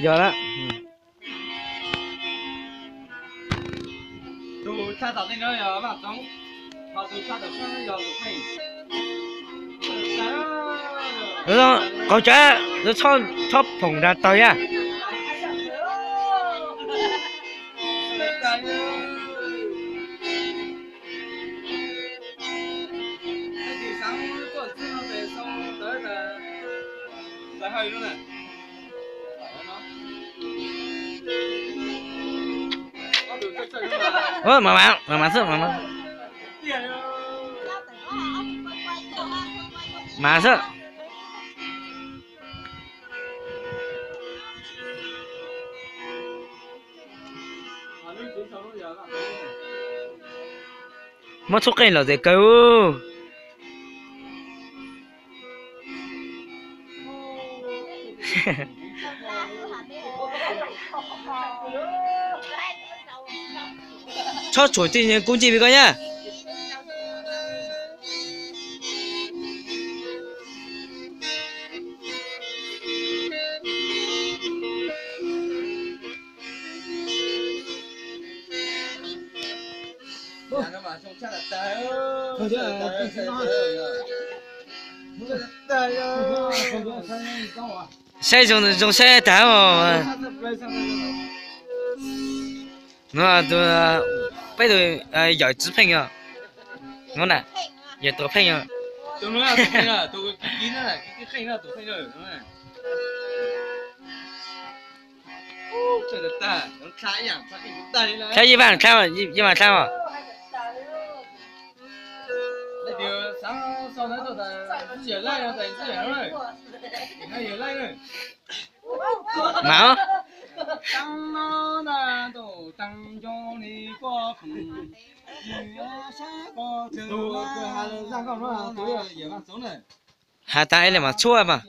Yog lawm. Tus tshaj tom tej no yog Vaj Txoov, ho tus tshaj tom koj no yog tus Pheej. Qaug tsav, txhob phoom nrad tawg yaj. Ua, mam mam, mam mam xwb, mam mam. Mam xwb. Muab txhub qeej los tes kawg. Txhob tshuam tij kub ncej peb koj nyab. Saib zoo, zoo saib tag os. No tus, peb tus yawm txiv Pheej os. No na, yawm txiv Pheej os. Saib Yij Vaj tshab os. Mam. Has tas ib le mam txhub mas.